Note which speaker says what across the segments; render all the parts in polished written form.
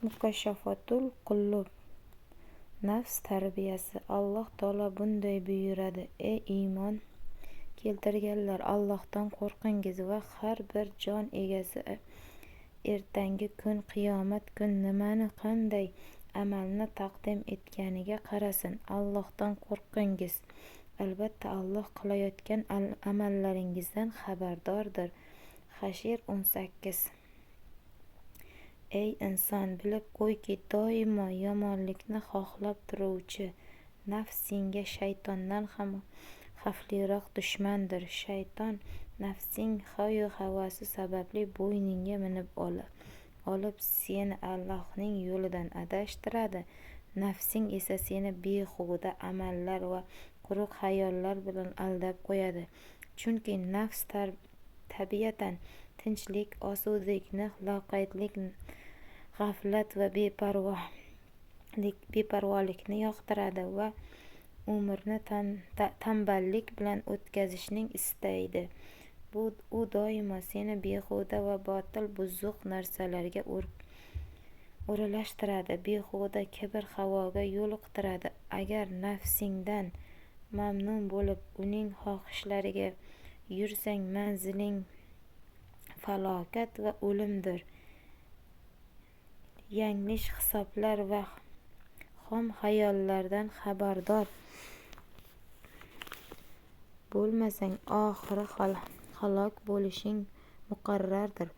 Speaker 1: Mukoshofatul qulub. Nafs tarbiyasi. Alloh taolo bunday buyuradi: Ey iymon keltirganlar, Allohdan qo'rqingiz va har bir jon egasi ertangi kun, qiyomat kun nimani, qanday amalni taqdim etganiga qarasin. Allohdan qo'rqingiz. Albatta Alloh qilayotgan amallaringizdan xabardordir. Hashr 18. Ey inson, bilib qo'yki, doimo yomonlikni xohlab turuvchi nafs senga shaytondan ham xavfliroq dushmandir. Shayton nafsing hoyu havasi sababli bo'yningga minib olib seni Allohning yo'lidan adashtiradi. Nafsing esa seni behuda amallar va quruq xayollar bilan aldab qo'yadi. Chunki nafs tabiatan tinchlik, osudalikni, loqaydlik, g'aflat va beparvolikni yoqtiradi va umrni tanballik bilan o'tkazishni istaydi. U doimo seni behuda va botil, buzuq narsalarga o'ralashtiradi, behuda kibr havoga yo'liqtiradi. Agar nafsingdan mamnun bo'lib, uning xohishlariga yursang, manziling falokat va o'limdir. Yanglish hisoblar va xom xayollardan xabardor bo'lmasang, oxiri halok bo'lishing muqarrardir.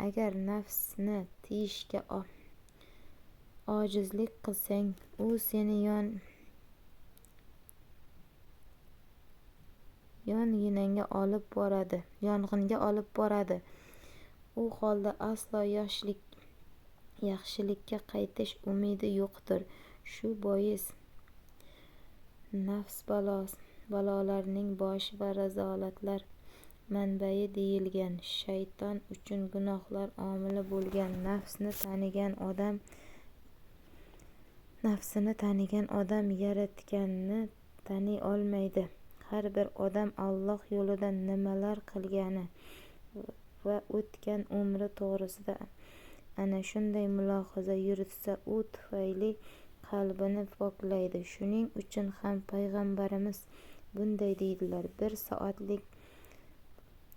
Speaker 1: Agar nafsni tiyishga ojizlik qilsang, u seni yong'inga olib boradi. U holda aslo yaxshilikka qaytish umidi yo'qdir. Shu bois nafs balolarning boshi va razolatlar manbai deyilgan. Shayton uchun gunohlar omili bo'lgan nafsni tanigan odam Yaratganni taniy olmaydi. Har bir odam Alloh yo'lida nimalar qilgani va o'tgan umri to'g'risida ana shunday mulohaza yuritsa, u tufayli qalbini poklaydi. Shuning uchun ham payg'ambarimiz bunday deydilar: bir soatlik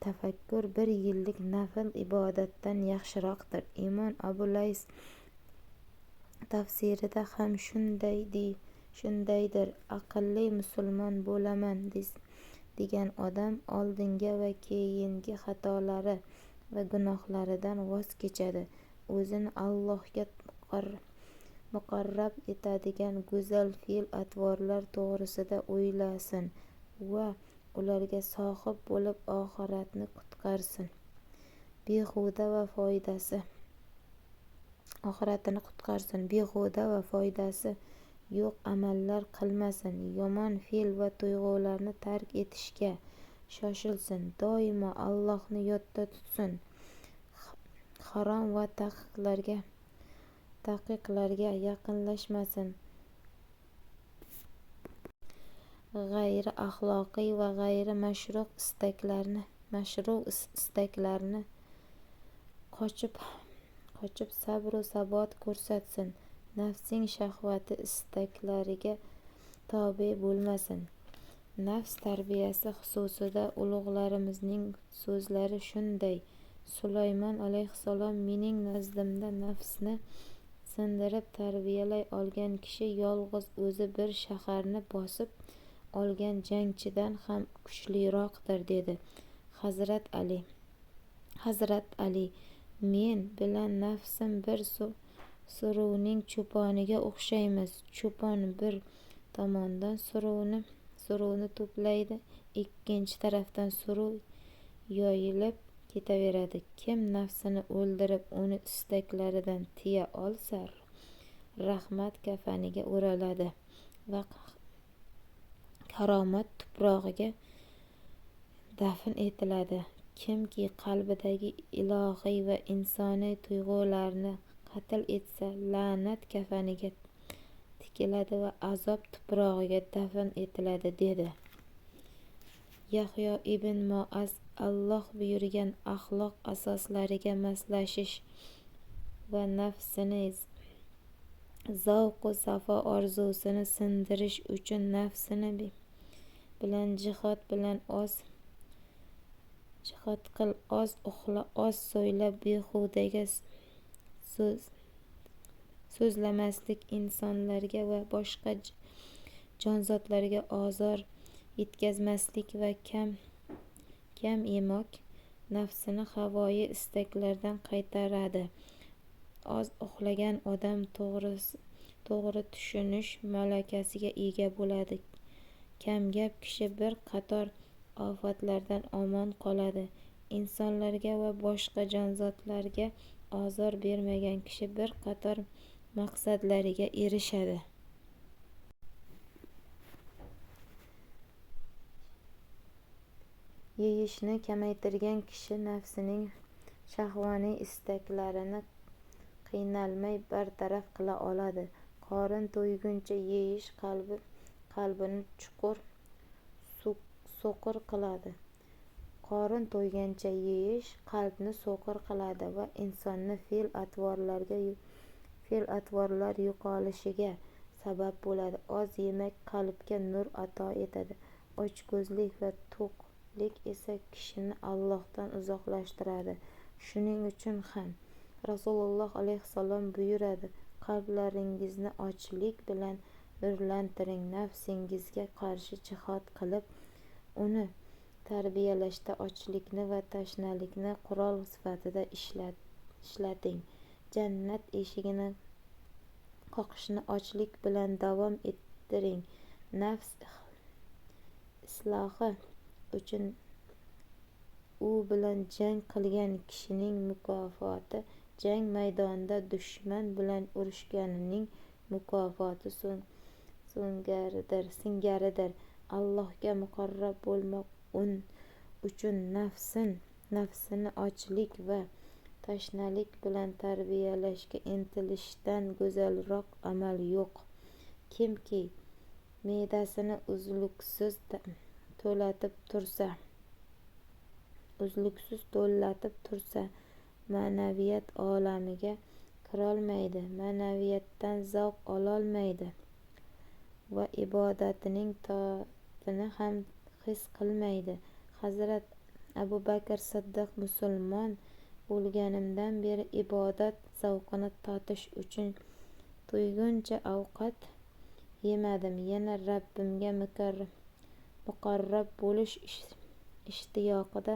Speaker 1: tafakkur bir yillik nafl ibodatdan yaxshiroqdir. Imom Abu Lays tafsirida ham shundaydir. Aqlli musulmon bo'laman degan odam oldingi va keyingi xatolari va gunohlaridan voz kechadi. O'zini Allohga muqarrab etadigan go'zal fe'l-atvorlar to'g'risida o'ylasin va ularga sohib bo'lib oxiratini qutqarsin. Behuda va foydasi yo'q amallar qilmasin. Yomon fe'l va tuyg'ularni tark etishga shoshilsin. Doimo Allohni yodda tutsin. Harom va taqiqlarga yaqinlashmasin. G'ayri axloqiy va g'ayri mashru istaklarni qochib sabr va sabot ko'rsatsin. Nafsing shahvati istaklariga tobe bo'lmasin. Nafs tarbiyasi xususida ulug'larimizning so'zlari shunday: Sulaymon alayhissalom mening nazdimda nafsni sindirib tarbiyalay olgan kishi yolg'iz o'zi bir shaharni bosib olgan jangchidan ham kuchliroqdir, dedi. Hazrat Ali men bilan nafsim bir suruvning cho'poniga o'xshaymiz. Cho'pon bir tomondan suruvni to'playdi, ikkinchi tarafdan suruv yoyilib ketaveradi. Kim nafsini o'ldirib, uni istaklaridan tiya olsa, rahmat kafaniga o'raladi va karomat tuprog'iga dafn etiladi. Kimki qalbidagi ilohiy va insoniy tuyg'ularni qatl etsa, la'nat kafaniga tikiladi va azob tuprog'iga dafn etiladi, dedi. Yahyo ibn Muaz Alloh buyurgan axloq asoslariga moslashish va nafsini Zavqu safo orzusini sindirish uchun nafsini bilan jihod qil, oz uxla, oz so'yla, behudaga so'zlamaslik, insonlarga va boshqa jonzotlarga ozor yetkazmaslik va kam yemoq nafsini havoyi istaklardan qaytaradi. Oz uxlagan odam to'g'ri tushunish malakasiga ega bo'ladi. Kamgap kishi bir qator ofatlardan omon qoladi. Insonlarga va boshqa jonzotlarga ozor bermagan kishi bir qator maqsadlariga erishadi. Yeyishni kamaytirgan kishi nafsining shahvoniy istaklarini qiynalmay bartaraf qila oladi. Qorin to'yguncha yeyish qalbini chuqur so'qir qiladi. Qorin to'ygancha yeyish qalbni so'qir qiladi va insonni fe'l-atvorlar yo'qolishiga sabab bo'ladi. Oz yemak qalbga nur ato etadi. Ochko'zlik va to'qlik esa kishini Allohdan uzoqlashtiradi. Shuning uchun ham Rasululloh alayhissalom buyuradi: qalblaringizni ochlik bilan nurlantiring, nafsingizga qarshi jihod qilib, uni tarbiyalashda ochlikni va tashnalikni qurol sifatida ishlating. Jannat eshigini qoqishni ochlik bilan davom ettiring. Nafs islohi uchun u bilan jang qilgan kishining mukofoti jang maydonida dushman bilan urushganining mukofoti singaridir. Allohga muqarrab bo'lmoq uchun nafsini ochlik va tashnalik bilan tarbiyalashga intilishdan go'zalroq amal yo'q. Kimki me'dasini uzluksiz to'latib tursa, ma'naviyat olamiga kirolmaydi, ma'naviyatdan zavq ololmaydi va ibodatining totini ham his qilmaydi. Hazrat Abu Bakr Siddiq: musulmon bo'lganimdan beri ibodat zavqini totish uchun to'yguncha ovqat yemadim, yana Rabbimga muqarrab bo'lish ishtiyoqida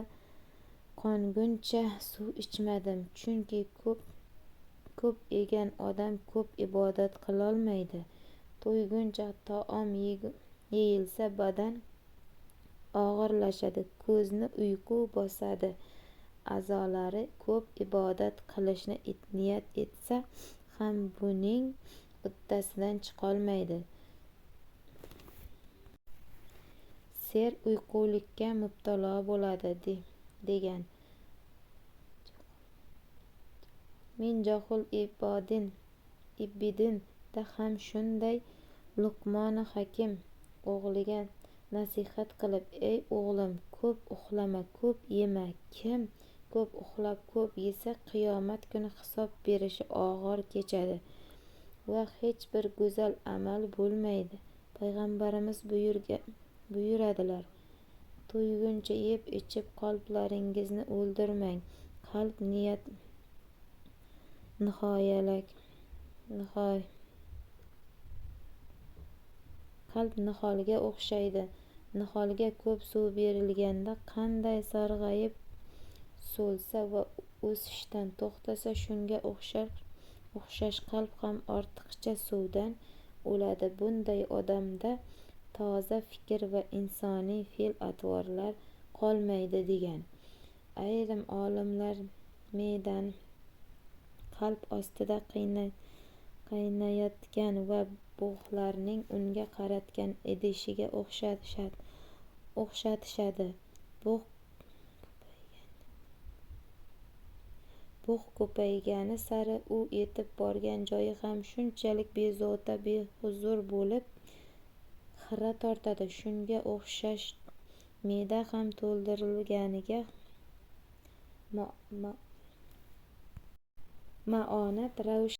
Speaker 1: qonguncha suv ichmadim. Chunki ko'p yegan odam ko'p ibodat qilolmaydi. To'yguncha taom yeyilsa badan og'irlashadi, ko'zni uyqu bosadi. A'zolari ko'p ibodat qilishni niyat etsa ham buning uddasidan chiqolmaydi. Ser uyqulikka mubtalo bo'ladi degan. Minjohul Ibidin da ham shunday. Luqmoni Hakim o'g'liga nasihat qilib: ey o'g'lim, ko'p uxlama, ko'p yema. Kim ko'p uxlab ko'p yesa, qiyomat kuni hisob berishi og'ir kechadi va hech bir go'zal amal bo'lmaydi. Payg'ambarimiz buyuradilar: to'yguncha yeb ichib qalblaringizni o'ldirmang. Qalb niholga o'xshaydi. Niholga ko'p suv berilganda qanday sarg'ayib so'lsa va o'sishdan to'xtasa, shunga o'xshash qalb ham ortiqcha suvdan o'ladi. Bunday odamda toza fikr va insoniy fe'l-atvorlar qolmaydi degan. Ayrim olimlar me'dani qalb ostida qaynayotgan va bug'larning unga qaratgan idishiga o'xshatishadi. Bug' ko'paygani sari u yetib borgan joyi ham shunchalik bezovta, behuzur bo'lib xira tortadi. Shunga o'xshash me'da ham to'ldirilganiga ma'onat ravishda